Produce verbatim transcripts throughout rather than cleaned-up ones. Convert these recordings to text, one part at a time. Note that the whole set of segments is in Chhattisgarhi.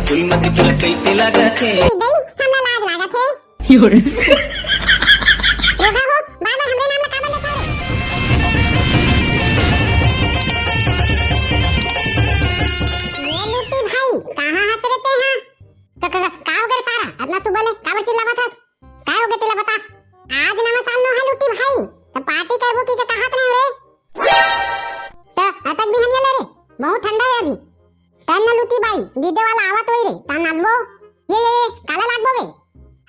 फूल मत चुला कैसे लागत हे? दई, हमरा लाज लागत हे। यो रे। रोगा हो, बार-बार हमरे नाम ला काबर लेथव रे? ये लुटी भाई, कहाँ हस रे तेहा? का, का, का, का हो गे सारा? अतना सुबह ले काबर चिल्लावत हस? काय हो गे तेला बता? आज नवा साल नो हे लुटी भाई, त पार्टी करबो कि का कहत रहे रे? त अतक बिहनिया ले रे, बहुत ठंडा हे अभी। चल ना लुटी भाई, दीदी वाला आवत होई रे, ता नाचबो। ये, ये, ये, काला लागबो बे?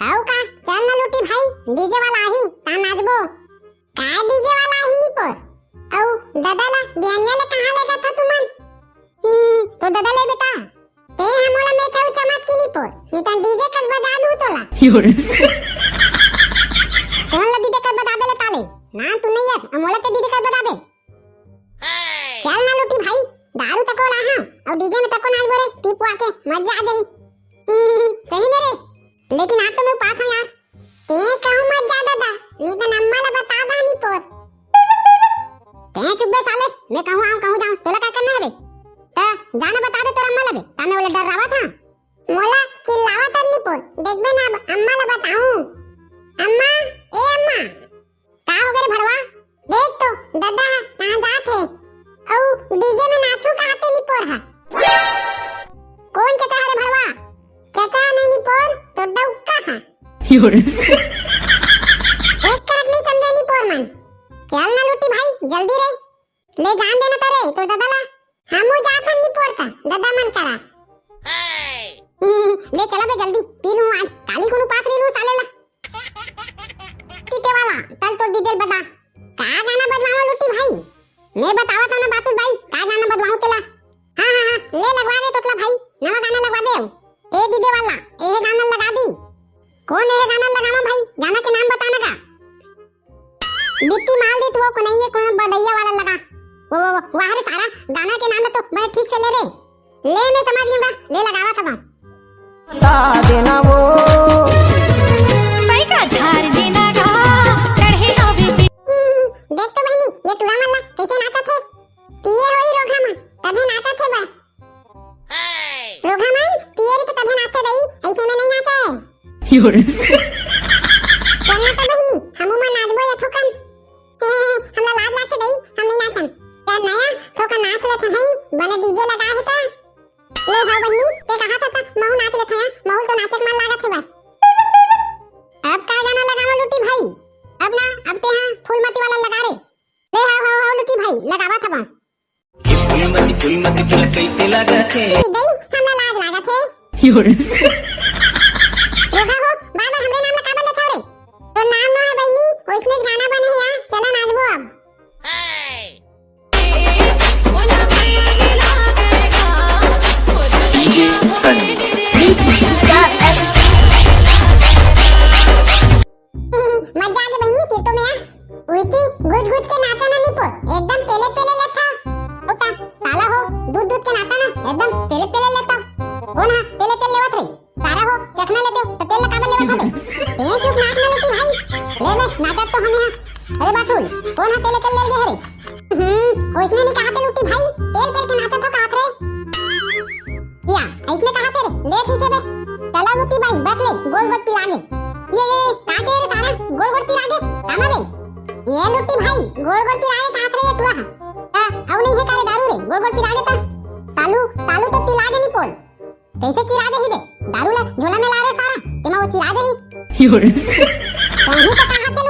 हव का? चल ना लुटी भाई, डीजे वाला आही, ता नाचबो। का डीजे वाला आही नी पोर? अउ ददा ला बिहनिया ले कहाँ लेगथव तुमन? ही, तो ददा ले बेटा, ते ह मोला मेछा उछा मत की नी पोर, नी त डीजे कस बजा दूँ तोला। यो रे। कोन ला डीजे कस बजाबे ले ताले? ना तू नहीं अस, अउ मोला ते डीजे कस बजाबे। चल ना लुटी भाई, दारू तको लाहूँ, अउ डीजे में तको नाचबो रे, पी पुआ के मजा आ जाही। सही में रे, लेकिन आज तो मैं उपास हूँ यार। ते कहूँ मत जा ददा, नी त अम्मा ला बता दा नी पोर। ते चुप बे साले, मैं कहूँ आऊँ कहूँ जाऊँ, तोला का करना हे बे? त जाना बता दे तोर अम्मा ला बे, ता मैं ओला डरावत हूँ। मोला चिल्लावत हस नी पोर, देखबे ना अब अम्मा ला बताऊँ। अम्मा, ए अम्मा, का हो गे रे भड़वा? देख तो, ददा ह कहाँ जात हे? अउ डीजे में नाचहूँ कहत हे नी पोर ह। कोन चचा हरे भड़वा? चचा नहीं नी पोर, तो डउका ह। यो रे। एक करक नहीं समझे नी पोर मन। चल ना लुटी भाई, जल्दी रे। ले जान देना तारे, तो ददा ला। हमू जात हन नी पोर त, ददा मन करा। ले चला बे जल्दी, पी लूँ आज, काली कुनु पास रही लूँ साले ला। टीटे वाला, चल तोर दीदी ल बता। का गाना बजवाओ लुटी भाई? मैं बतावत हूँ ना बातुल भाई, का गाना बजवाओ तेला। हाँ, हाँ, हाँ, ले लगवा रे तोतला भाई, नवा गाना लगवा दे। ए दीदी वाला, ए गाना लगा दी। कोन ए गाना लगावा भाई? गाना के नाम बताना का? बिट्टी माल दी तू वो को नहीं है, कोई बदैया वाला लगा। वो, वो, वो, वाह रे सारा, गाना के नाम तो बड़े ठीक से ले रे। ले मैं समझ गया, ले लगावा था। बता देना वो। पैका झाड़ देना गा, चढ़े नौवी पी- देख तो बहनी, ये टूरा मन ला कैसे नाचत हे। पिए होई रोघा मन, तभी नाचत हे बस। रोघा मन, पिए रही तो तभी नाचते दई, ऐसे में नहीं नाचे। यो रे। चल ना तो बहनी, हमू मन नाचबो या थोकन। हे, हे, हे, हमला लाज लागथे दई, हम नहीं नाचन। या नया थोकन नाच लेत हई, बने डीजे लगा हे ता। ले हव बहिनी, ते कहा था ता, महू नाच लेत हया, महू तो नाचे के मन लागत हे बस। अब का गाना लगावा लुटी भाई? अब ना, अब ते हाँ फूलमती वाला लगा रे। ले हव, हव, हव लुटी भाई, लगावा था बा। फूलमती, फूलमती चुला कैसे लागत हे? दई, हमला लाज लागत हे। यो रे। रोघा हो, बार-बार हमरे नाम ला काबर लेथव रे? तोर नाम नो हे बहिनी, ओइसने गाना बने हे यार, चला नाचबो अब। DJ Sunny। मजा आगे बहिनी, सिर तो में आ। उइती गुज गुज के नाचा ना निपोर, एकदम पेले पेले लेथा। ओका ताला हो, दूध दूध के नाचा ना, एकदम पेले पेले लेथा। कोन हा पेले पेले लेवत रही? तारा हो, चखना लेते हो, तो तेल ला काबर लेवत हवे? ए चुप नाच ना लुटी भाई। ले बे, नाचत तो हमें हा। अरे बाटुल, कोन हा तेले तेल ले गे हरे? हम्म, ओइसने नहीं कहा थे लुटी भाई, तेल पेल के नाचत हो कहा थे। या, ऐसने कहा तेरे, ले ठीक है बे। चला मुती भाई, बैठ ले, गोल गोल पिला दे। ये, ये, ये, का के रे सारा, गोल गोल पिला दे, कामा बे? ये लुटी भाई, गोल गोल पिला दे, कहा रे ये टुरा हा। आ, अउ नहीं है का रे दारू रे, गोल गोल पिला दे ता। तालू, तालू तो पिला दे निपोर। कैसे चिरा जाही बे? दारू ला झोला में ला रे सारा, तेमा वो चिरा जाही। यो रे। कहीं तो कहा थे